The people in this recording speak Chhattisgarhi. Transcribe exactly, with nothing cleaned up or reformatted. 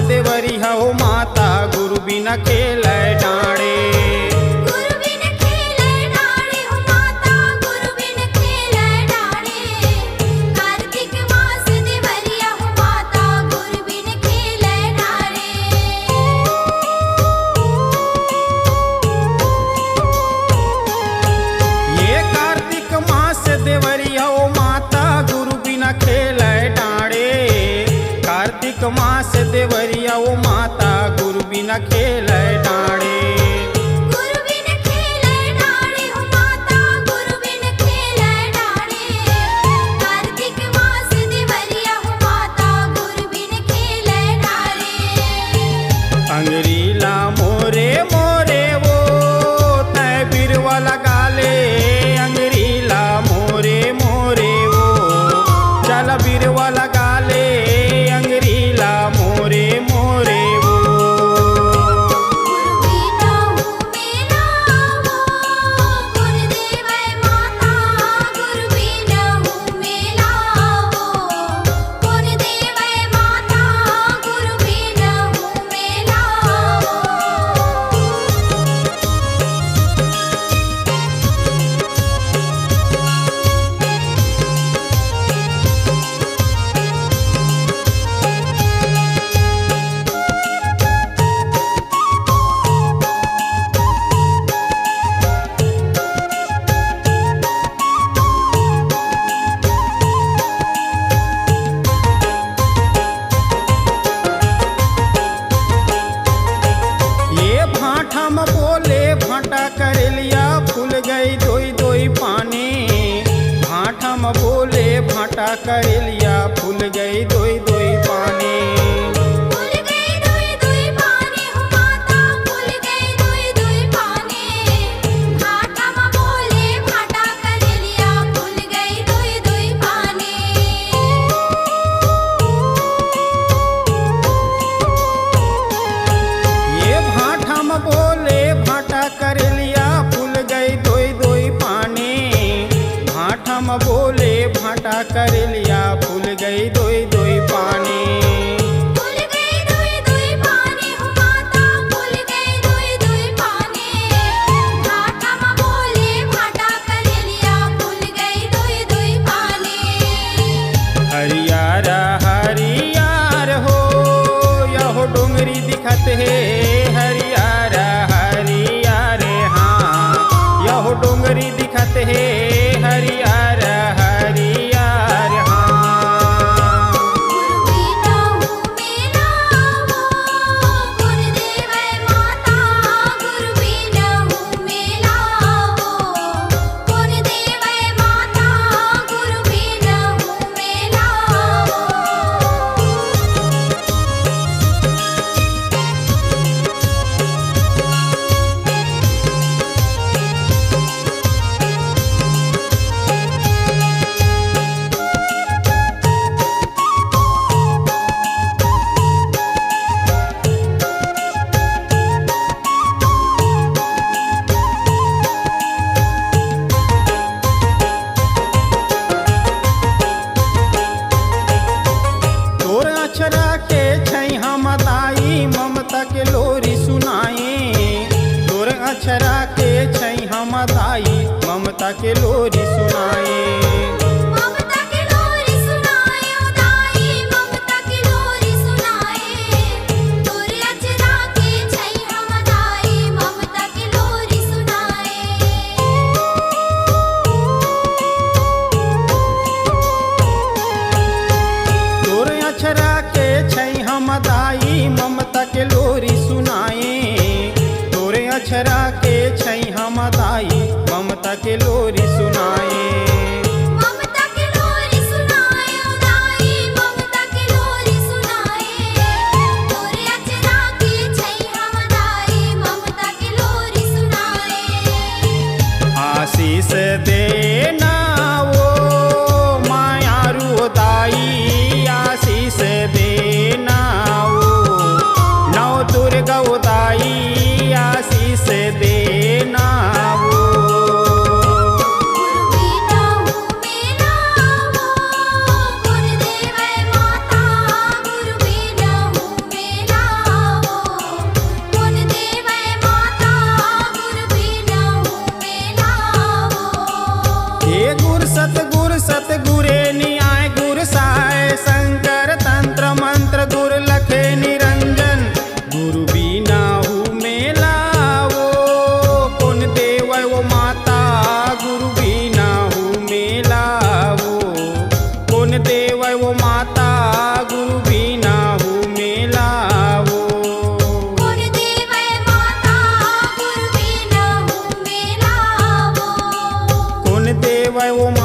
देवरिया हो माता गुरु बिन खेलै डाँड़े। गुरु बिन खेलै डाँड़े हो माता, गुरु बिन खेलै डाँड़े। कार्तिक मास देवरिया हो माता, गुरु बिन खेलै डाँड़े। ये कार्तिक मास देवरिया ओ माता गुरु बिन खेलै डाँड़े। कार्तिक मास देवरिया ओ माता गुरु बिन खेलै डाँड़े। गुरु बिन खेलै डाँड़े हो माता, गुरु बिन खेलै डाँड़े। कार्तिक मास देवरिया हो माता, गुरु बिन खेलै डाँड़े। अंगरी ला मोरे मोरे वो, तै बिरवा लगा ले। अंगरी ला मोरे मोरे वो, चल बिरवा लगा ले। अंगरी ला मोरे मोरे वो। गुरु बिन हूँ मेला वो, गुरु देवै माता, गुरु बिन हूँ मेला वो। कोन देवै माता गुरु बिन हूँ मेला। ये भांठा म बोले भांटा करेलिया, फूल गई दोई दोई पानी। भांठा म बोले भांटा करेलिया, फूल गई दोई दोई पानी। फूल गई दोई दोई पानी हो माता, फूल गई दोई दोई पानी। भांठा म बोले भांटा करेलिया, फूल गई दोई दोई पानी। ये भांठा म बोले भांटा करेलिया, फूल गई दोई दोई पानी। भांठा म बोले भांटा करेलिया, फूल गई दोई दोई पानी। फूल गई दोई दोई पानी हो माता, फूल गई दोई दोई पानी। भांठा म बोले भांटा करेलिया, फूल गई दोई दोई पानी। हरियर हरियर हो, यहो डोंगरी दिखत हे। हरियर हरियर, हाँ, यहो डोंगरी दिखत हे। हरियर हरियर, हाँ। गुरु बिन हूँ मेला वो, गुरु देवै माता, गुरु बिन हूँ मेला वो। कोन देवै माता गुरु बिन हूँ मेला। तोर अचरा के छैहा म दाई ममता के लोरी सुनाई। तोर अचरा के छैहा म दाई ममता के लोरी सुनाई। ममता के लोरी सुनाई, ओ दाई, ममता के लोरी सुनाई। तोर अचरा के छैहा म दाई ममता के लोरी सुनाई। तोर अचरा के छैहा म दाई ममता के लोरी सुनाई। तोर अचरा के छैहा म दाई ममता के लोरी सुनाई। ममता के लोरी सुनाई, ओ दाई, ममता के लोरी सुनाई। तोर अचरा के छैहा म दाई ममता के लोरी सुनाई। आशीष देना ओ मायारू दाई, आशीष देना ओ नौ दुर्गा ओ दाई, आशीष देना ओ। गुरु बिन हूँ मेला वो, गुरु देवै माता, गुरु बिन हूँ मेला। Vai, ô